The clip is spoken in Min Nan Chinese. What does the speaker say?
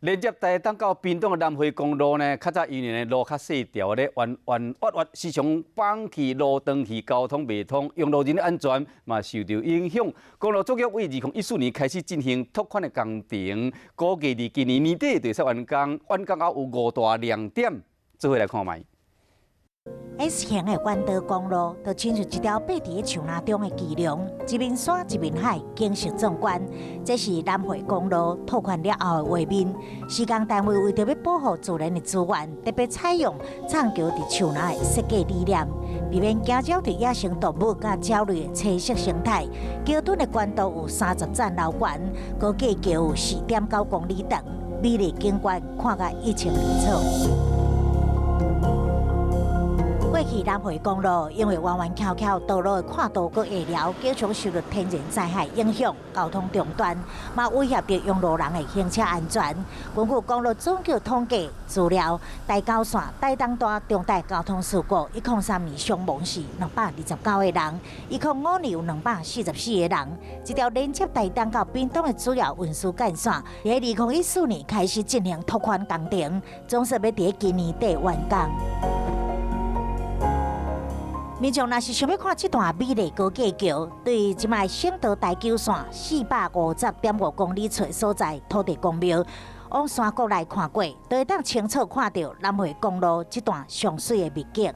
連接台東到屏東的南迴公路呢，較早因為呢路較細條咧，彎彎彎彎，時常崩去路斷去，交通袂通，用路人的安全嘛受著影響。公路總局為2014年開始進行拓寬的工程，估計佇今年年底就會使完工，完工後有五大亮點，做伙來看覓。 S 型的環島公路，就親像一條爬佇樹林中的巨龍，一面山一面海，景色壯觀。這是南迴公路拓寬了後的畫面。施工單位為著欲保護自然的資源，特別採用藏橋佇樹林的設計理念，避免驚擾著野生動物佮鳥類的棲息生態。橋墩的懸度有30棧樓懸，高架橋有4.9公里長，美麗景觀看甲一清二楚。過去南迴公路因為彎彎蹺蹺，道路的闊度閣下了，經常受著天然災害影響，交通中斷，嘛威脅著用路人的行車安全。根據公路總局統計資料，台九線台東段重大交通事故，103年傷亡是229個人，105年有244個人。這條連接台東到屏東的主要運輸幹線，佇2014年開始進行拓寬工程，總算欲佇今年底完工。民眾若是想欲看這段美麗高架橋，對這擺省道台九線450.5公里處的所在土地公廟，往山谷來看過，就會當清楚看著南迴公路這段上媠的美景。